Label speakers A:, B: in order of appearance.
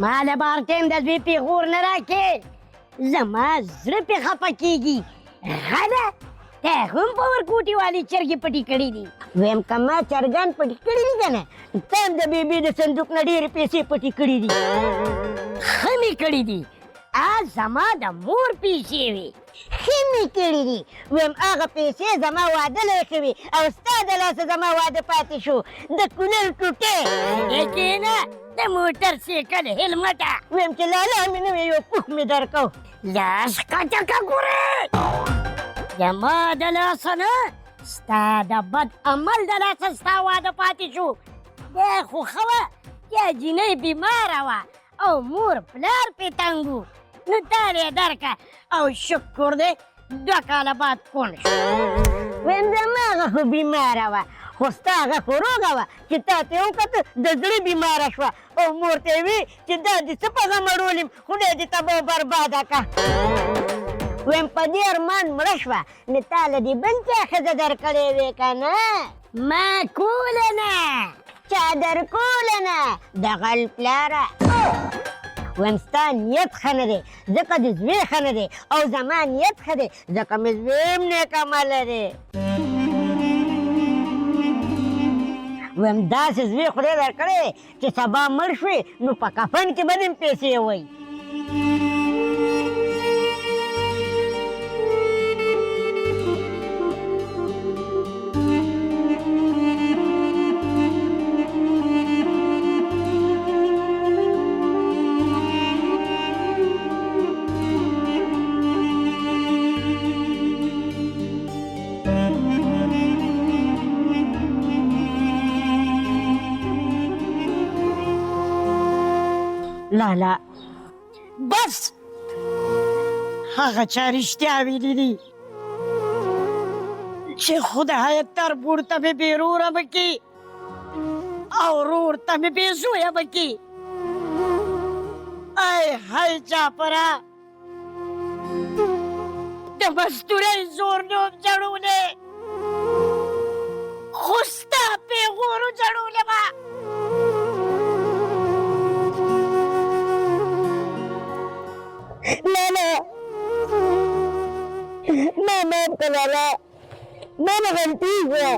A: ما له بارټیم د زوی پېغور نه راکې، زما زړه پې خفه کېږي. غله ته هم په ورکوټي والي چرګې پټې کړې دي.
B: ویم که ما چرګان پټې کړي دي که نه، ته هم د بیبي د صندوق نه ډېرې پیسې پټې کړې دي.
A: ښه مې کړي دي، زما د مور پیسې وې.
B: ښه مې کړي دي. ویم هغه پیسې زما واده له ایښې وې او ستا د لاسه زما واده پاتې شو، د کولر ټوټې.
A: کښېنه د موټر سیکل هلمټه.
B: ویم چې لالا مې نه وې، یو پوښ مې درکو.
A: لاس کښته که ګورې، زما د لاسه نه، ستا د بد عمل د لاسه ستا واده پاتې شو. دا خو ښه وه چې جینۍ بیماره وه او مور پلار پې تنګ وو، نو تا یې درکه او شکر دی 2 کاله بعد کوڼ شو.
B: ویم زما هغه خو بیماره وه، خو ستا هغه خو روغه وه چې تا ته یې وکتل د زړه بیماره شوه او مور ته یې وی چې دا دې څه په غم اړولیم، خدای دې تباه او برباده که. ویم په دې ارمان مړه شوه، نو تا له دې بل چا ښځه درکړې وې که نه؟
A: ما کوله نه.
B: چا درکوله نه؟ د غل پلاره. ویم ستا نیت ښه نه دی ځکه د زوی ښه نه دی، او زما نیت ښه دی ځکه مې زوی هم نیک عمله دی. ویم داسې زوی خدای درکړی چې سبا مړ شوې نو په کفن کې به دې هم پیسې وایي.
A: لالا بس هغه چا رښتیا ویلي دي چې خدای تربور ته مې بې روره مه کړي او ورور ته مې بې زویه مه کړي. ای های جعفره، د مزدورۍ زور نه وم جړولی، خو ستا پېغورو جړولمه.
B: لالا ما معاف کړه لالا، ما نه غلطي وکړه.